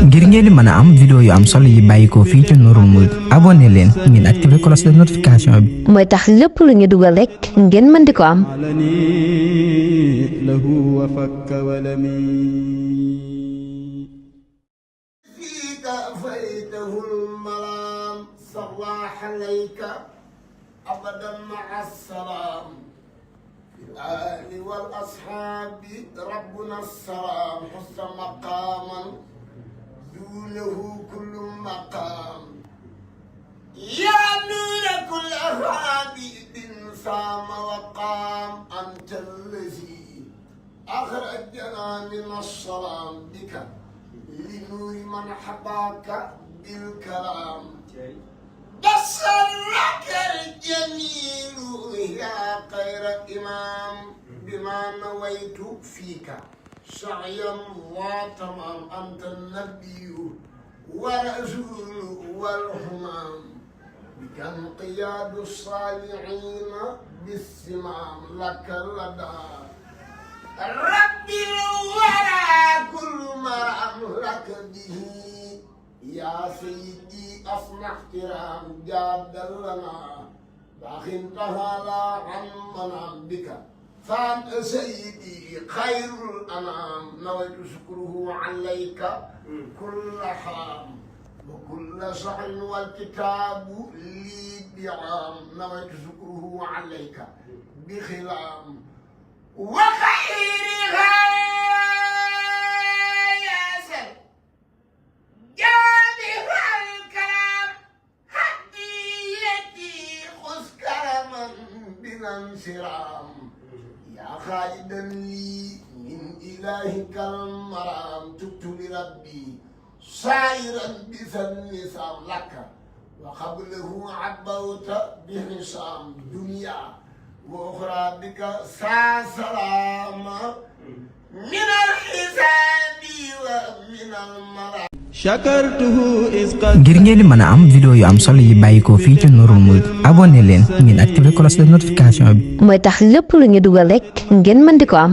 ngir ngeen di mën a am vidéo yu am solo yi bàyyikoo fii ci Nourul Mouride abonné leen ngeen activé cloche de notification bi mooy tax lépp lu ñu dugal rek ngeen mën di ko am الآل والأصحاب ربنا السلام حسن مقاما دونه كل مقام يا نور كل هادي صام وقام أنت الذي أخرجنا من الظلام بك لنور من حباك بالكلام بصرك الجميل يا خير إمام بما نويت فيك سعيا وتمام أنت النبي ورسول والهمام بك انقياد الصالحين بالسمام لك اللدى ربي الورى كل مرام لك به يا سيدي أصنع احترام جاد لنا باخن تهالا عن منام بك فانت سيدي خير الأنام نويت شكره عليك كل حام وكل صحن والكتاب لي بعام نويت شكره عليك بخلام وخيرها انسرام يا خالدا لي من إلهك المرام تبت لربي سائرا بفن نسام لك وقبله عبوت بحسام دنيا وأخرى بك سلام من الحساب ومن المرام ngir ngeen di mën a am vidéo yu am solo yi bàyyikoo fii ci Nourul Mouride abonné leen ngeen activé cloche de notification bi mooy tax lépp lu ñu dugal rek ngeen mën di ko am